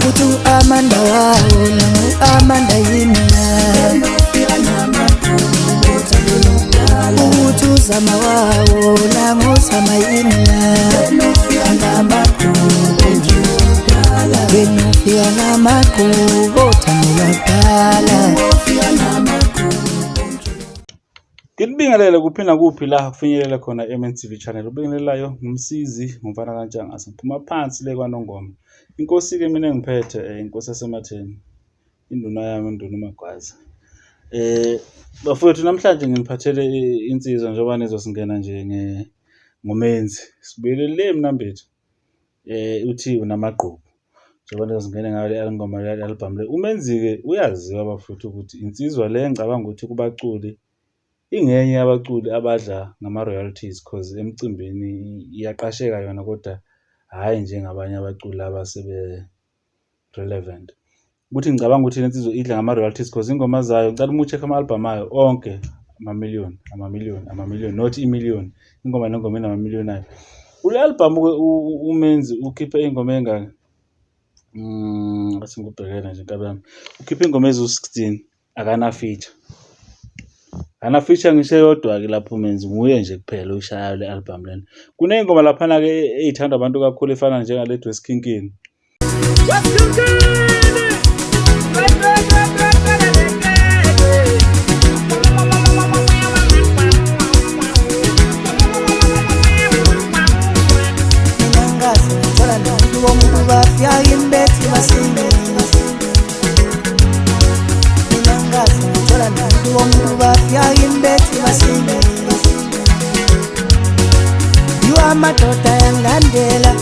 Uthi u-Amanda wawo nangu-Amanda yimi na. Uthi uzama wawo nanguzama yimi na. Wena ufika namagqubu othando lwakudala. Ngikubingelele kuphi nakuphi la kufinyelela khona i-MNTV channel. Ubingelelayo ngumsizi ngumfana kaNtshangase. Ngiphuma phansi le kwaNongoma. Inkosi-ke mina engiphethe inkosi yaseMatheni. Induna yami induna uMagwaza. Bafowethu namhlanje nginiphathele insizwa njengoba nizwa singena nje ngoMenzi. Sibuyele le eMnambithi. Uthi unamagqubu. Njengoba nje singene ngayo le ngoma le album le. UMenzi-ke uyaziwa bafowethu ukuthi insizwa le engicabanga ukuthi kubaculi ingenye yabaculi abadla ngama-royalties cause emcimbini iyaqasheka yona kodwa hhayi njengabanye abaculi laba asebe-relevant. Ukuthi ngicabanga ukuthi le nsizwa idla ngama-royalties cause iy'ngoma zayo ngicela uma u-check-a ama-album ayo onke amamiliyoni, amamiliyoni, amamiliyoni not imiliyoni, ingoma nengoma inamamiliyoni ayo. Kule album-ke uMenzi ukhiphe iy'ngoma ey'ngaki? Ngathi ngikubhekele nje nkabi yami. Ukhiphe iy'ngoma eziwu-16 akana-feature. Akana-feature ngisho eyodwa-ke lapho uMenzi nguye nje kuphela oyishayayo le album lena. Kuney'ngoma laphana-ke ey'thandwa abantu kakhulu efana njengale ethi Wesikhinkini. Amadoda yangilandela.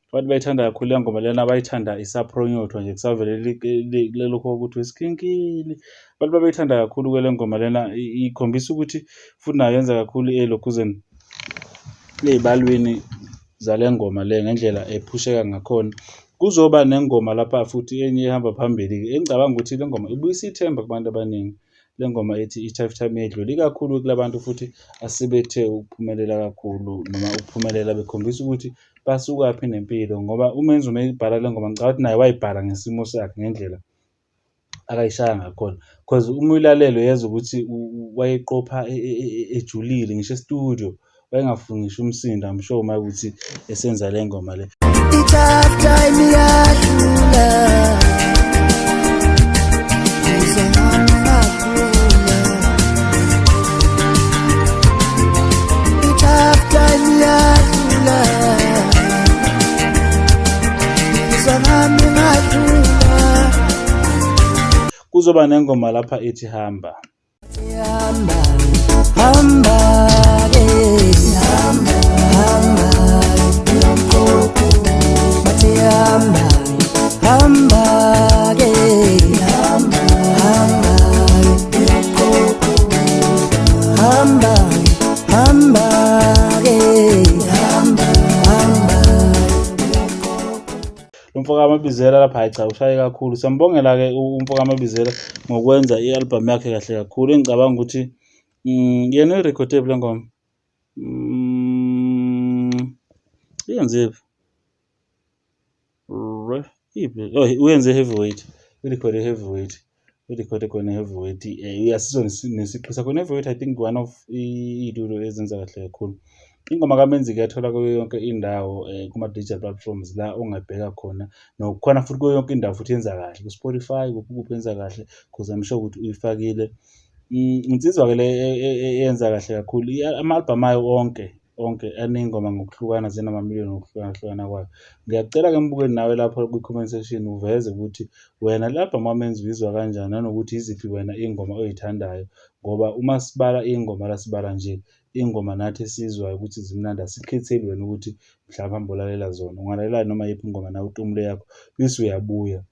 Abantu bayithanda kakhulu le ngoma lena, bayithanda isaphronyothwa nje kusavele lelokhu ukuthi wesikhinkini. Abantu babeyithanda kakhulu-ke le ngoma lena, ikhombisa ukuthi futhi nayo yenza kakhulu elokhuzeni ey'balweni zale ngoma le ngendlela ephusheka ngakhona. Kuzoba nengoma lapha futhi enye ehamba phambili-ke engicabanga ukuthi le ngoma ibuyisa ithemba kubantu abaningi. Le ngoma ethi i-Tough Time Iyedlula, ikakhulu kula bantu futhi asebethe ukuphumelela kakhulu noma ukuphumelela bekhombisa ukuthi basukaphi nempilo ngoba uMenzi uma eyibhala le ngoma ngicabanga ukuthi naye wayibhala ngesimo sakhe ngendlela akayishaya ngakhona cause uma uyilalela uyezwa ukuthi wayeqopha ejulile ngisho e-studio wayengafuni ngisho umsindo, I'm sure uma ukuthi esenza le ngoma le. I-tough time iyadlula. I-tough time iyadlula. Ngizwa ngami ngadlula. Kuzoba nengoma lapha ethi hamba. Hamba, hamba ke, hamba, hamba, bathi hamba, hamba ke, hamba, hamba, hamba, hamba ke, hamba, hamba. Lo mfo kaMabizela lapha hhayi cha ushaye kakhulu. Siyambongela-ke umfo kaMabizela ngokwenza i-album yakhe kahle kakhulu. Engicabanga ukuthi yena uyirekhodephi le ngoma? Iyenzephi? Iphi? Oh, uyenze Heavyweight, uyirekhode Heavyweight. Uyirekhode khona Heavyweight. Uyasizwa nesiqi sakhona. Heavyweight I think one of iy'tulo ezenza kahle kakhulu. Ingoma kaMenzi kuyathola kuyo yonke indawo kuma-digital platforms la ongayibheka khona. Nokukhona futhi kuyo yonke indawo futhi yenza kahle, ku-Spotify kuphi kuphi yenza kahle cause I'm sure ukuthi uyifakile. Insizwa-ke le eyenza kahle kakhulu, ama-album ayo onke onke aney'ngoma ngokuhlukana zinamamiliyoni ngokuhlukahlukana kwayo. Ngiyakucela-ke mbukeli nawe lapho kwi-comment section uveze ukuthi wena le album kaMenzi uyizwa kanjani nanokuthi yiziphi wena iy'ngoma oy'thandayo ngoba uma sibala iy'ngoma la sibala nje iy'ngoma nathi esizwayo ukuthi zimnandi, asikhetheli wena ukuthi mhlawumbe hambe olalela zona. Ungalalela noma iyiphi ingoma nawe utumule eyakho bese uyabuya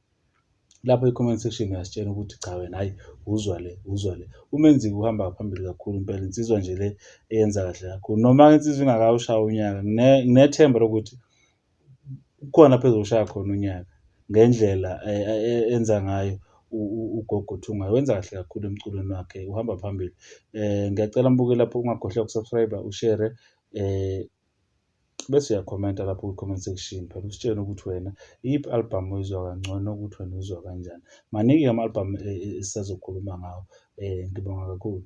lapho i-comment section uyasitshela ukuthi cha wena hhayi uzwa le, uzwa le. UMenzi uhamba phambili kakhulu impela, insizwa nje le eyenza kahle kakhulu. Noma-ke insizwa ingakawushayi unyaka nginethemba lokuthi kukhona lapho ezoshaya khona unyaka ngendlela enza ngayo ugogo Thungayo. Wenza kahle kakhulu emculweni wakhe, uhamba phambili. Ngiyacela mbukeli lapho ungakhohlwa uku-subscribe-a, ushere. Bese uyakhomenta lapho kwi-comment section phela usitshele ukuthi wena iyiphi i-album oyizwa kangcono, ukuthi wena uyizwa kanjani. Maningi ama-album esisazokhuluma ngawo. Ngibonga kakhulu.